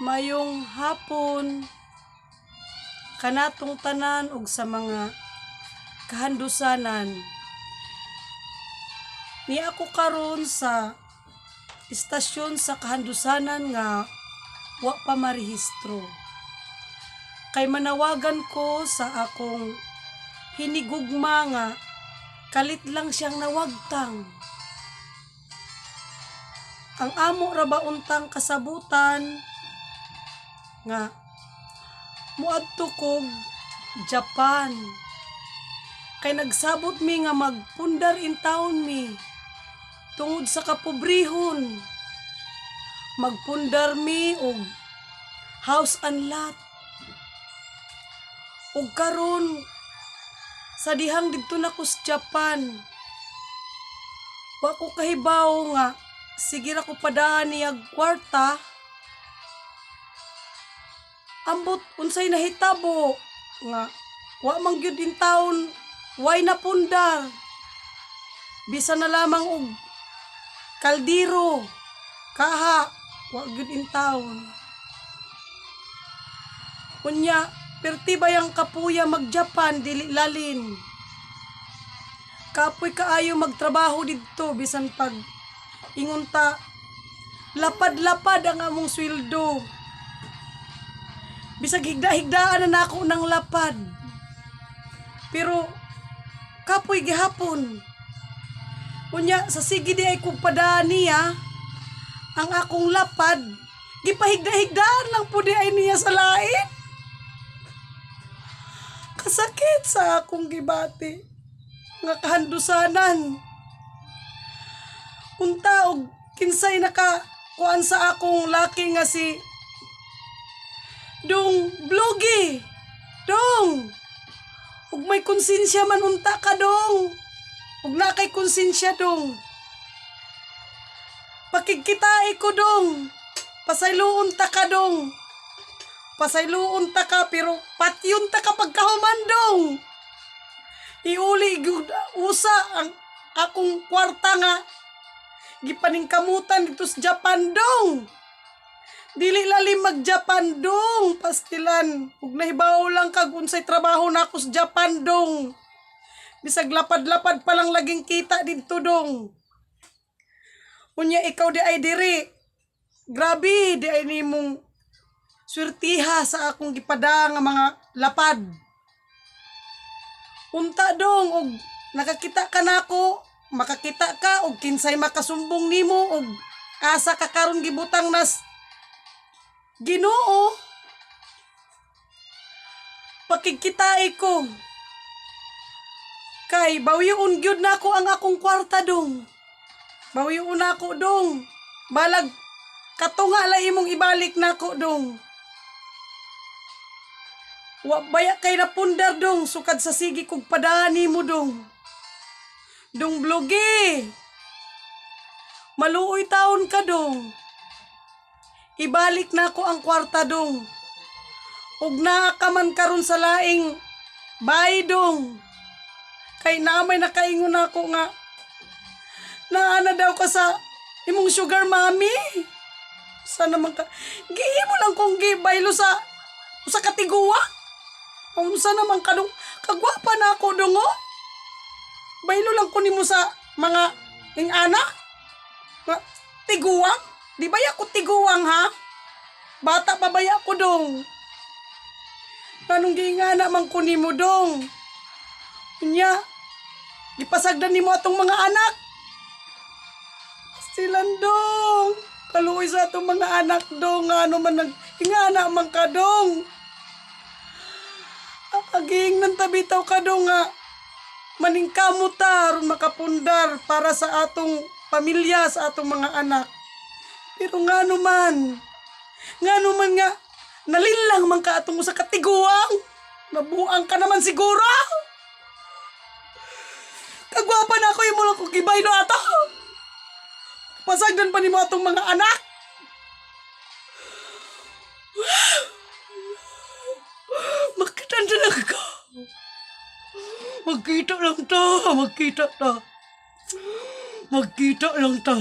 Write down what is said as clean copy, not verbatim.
Mayong hapon kanatong tanan ug sa mga kahandusanan. Ni ako karon sa istasyon sa kahandusanan nga wa pa marehistro. Kay manawagan ko sa akong hinigugma nga kalit lang siyang nawagtang. Ang amo ra ba untang kasabutan nga muadto kog Japan. Kay nagsabot mi nga magpundar in town mi tungod sa kapobrehon. Magpundar mi og house and lot. Ug karon sa dihang didto na ko sa Japan, wa ko kahibaw nga sige ra ko padaan niyag kwarta. Ambot unsay nahitabo nga wa man gyud in town, way na pundar bisan na lamang og kaldero, kaha, wa gyud in town. Unya perti bayang kapuya mag Japan? Dili lalin. Kapoy kaayo magtrabaho didto, bisan pag ingon ta lapad-lapad ang among sweldo. Bisag higda-higdaan na nako ng lapad. Pero kapoy gihapon. Unya sa sige di ay kog padaan niya ang akong lapad, gipahigda-higdaan lang po di ay niya sa lain. Kasakit sa akong gibati nga kahandusanan. Unta og kinsay naka kuan sa akong laki nga si Dong Blogi. Dong! Ug may konsensya man unta ka, dong. Ug na kay konsensya, dong. Pakigkitai ko, dong. Pasayloon ta ka, dong. Pasayloon ta ka pero patyon ta ka pagkahuman, dong. Iuli gyud usa ang akong kwarta nga gipaningkamutan dito sa Japan, dong. Dili lalim mag-Japan, dong, pastilan. Ug nahibaw lang kag unsay trabaho nako sa Japan, dong. Bisag lapad-lapad pa lang laging kita didto, dong. Unya ikaw di ay diri. Grabe di ay nimong swertiha sa akong gipada nga mga lapad. Unta, dong, og nakakita ka nako, makakita ka og kinsay makasumbong nimo og asa ka karon gibutang nas Ginoo. Pakigkitai ko. Kay bawion gyud nako ang akong kwarta, dong. Bawion nako, dong. Balag katunga la imong ibalik nako, dong. Wa baya kay napundar, dong, sukad sa sige kog padaan nimo, dong. Dong Blogi. Maluoy taon ka, dong. Ibalik nako ang kwarta, dong. Ug naa ka man karon sa laing bay, dong. Kay naa may nakaingon nako nga naa na daw ka sa imong sugar mommy. Sana man ka giimo lang kong gibaylo sa sa katiguwa. Unsa naman ka, dong? Kagwapa na ako, dong, oh. Baylo lang ko nimo sa mga ingana. Nga tiguwang? Di ba ako tiguwang, ha? Bata pa baya ko, dong? Anong giingana man ko nimo, dong? Unya, gipasagdan nimo atong mga anak. Silan, dong. Kaluoy sa atong mga anak, dong. Ano man nag ingana man ka, dong. Aging nang tabitaw ka, dong, nga maningkamot ta aron makapundar para sa atong pamilya, sa atong mga anak. Pero ngano man nga, nalilang man ka atong usa ka tiguang. Nabuang ka naman siguro. Kagwapa na ako, imo lang kong gibaylo ato. Pasagdan pa nimo atong mga anak. Makita na lang ka. Magkita lang ta, magkita ta. Magkita lang ta.